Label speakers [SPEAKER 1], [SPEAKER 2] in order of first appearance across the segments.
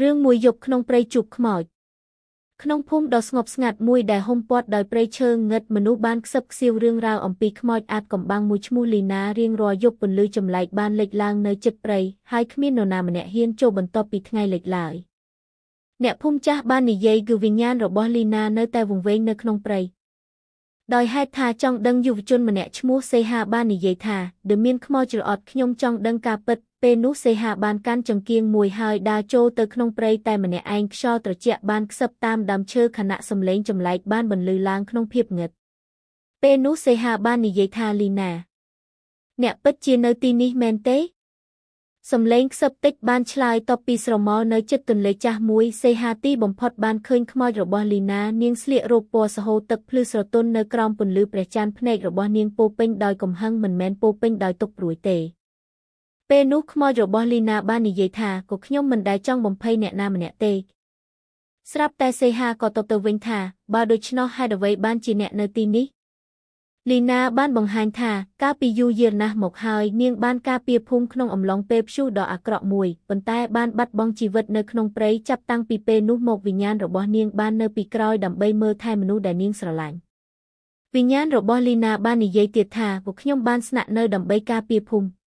[SPEAKER 1] រឿងមួយយប់ក្នុងព្រៃជួបខ្មោចក្នុងភូមិដ៏ស្ងប់ស្ងាត់មួយដែលហ៊ុមព័ទ្ធដោយព្រៃឈើងងឹតមនុស្សបានខ្សឹបខ្សៀវរឿងរ៉ាវអំពីខ្មោចអាថ៌កំបាំងមួយឈ្មោះលីណារៀងរាល់យប់ពន្លឺចម្លែកបានលេចឡើងនៅជិតព្រៃហើយគ្មាននរណាម្នាក់ហ៊ានចូលបន្ទាប់ពីថ្ងៃលិចឡើយអ្នកភូមិចាស់បាននិយាយគឺវិញ្ញាណរបស់លីណានៅតែវង្វេងនៅក្នុងព្រៃដោយហេតុថាចង់ដឹងយុវជនម្នាក់ឈ្មោះសេហាបាននិយាយថាដែលមានខ្មោចឬអត់ខ្ញុំចង់ដឹងការពិតពេលនោះសេហាបានកាន់ចង្គៀងមួយហើយដើរចូលទៅក្នុងព្រៃតែម្នាក់ឯងខ្យល់ត្រជាក់បានខ្សឹបតាមដើមឈើខណៈសំឡេងចម្លែកបានបន្លឺឡើងក្នុងភាពងឹតពេលនោះសេហាបាននិយាយថាលីណាអ្នកពិតជានៅទីនេះមែនទេសំឡេងខ្សឹបតិចបានឆ្លើយតបពីស្រមោលនៅជិតទន្លេចាស់មួយសេហាទីបំផុតបានឃើញខ្មោចរបស់លីណានាងស្លៀករ៉ូបពណ៌សហូរទឹកភ្លឺស្រទន់នៅក្រោមពន្លឺព្រះច័ន្ទភ្នែករបស់នាងពោពេញដោយកំហឹងមិនមែនពោពេញដោយទុក្ខព្រួយទេពេលនោះខ្មោចរបស់លីណាបាននិយាយថាក៏ខ្ញុំមិនដែលចង់បំភ័យអ្នកណាម្នាក់ទេស្រាប់តែសេហាក៏តបទៅវិញថាបើដូច្នោះហេតុអ្វីបានជាអ្នកនៅទីនេះលីណាបានបង្ហាញថាកាលពីយូរយារណាស់មកហើយនាងបានការពារភូមិក្នុងអំឡុងពេលព្យុះដ៏អាក្រក់មួយប៉ុន្តែបានបាត់បង់ជីវិតនៅក្នុងព្រៃចាប់តាំងពីពេលនោះមកវិញ្ញាណរបស់នាងបាននៅពីក្រោយដើម្បីមើលថែមនុស្សដែលនាងស្រឡាញ់វិញ្ញាណរបស់លីណាបាននិយាយទៀតថាពួកខ្ញុំបានស្នាក់នៅដើម្បីការពារភូមិ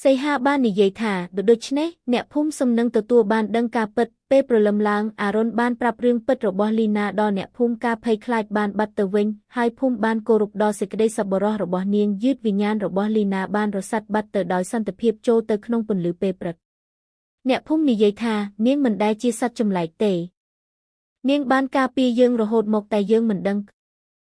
[SPEAKER 1] សេហាបាននិយាយថាដូច្នេះអ្នកភូមិសំនឹងទទួលបានដឹងការពិតពេលព្រលឹមឡើងអារុនបានប្រាប់រឿងពិតរបស់លីណាដល់អ្នកភូមិការភ័យខ្លាចបានបាត់ទៅវិញហើយភូមិបានគោរពដល់សេចក្តីសប្បុរសរបស់នាងយឺតវិញ្ញាណរបស់លីណាបានរសាត់បាត់ទៅដោយសន្តិភាពចូលទៅក្នុងពន្លឺពេលព្រឹកអ្នកភូមិនិយាយថានាងមិនដែលជាសត្វចម្លែកទេនាងបានការពារយើងរហូតមកតែយើងមិនដឹង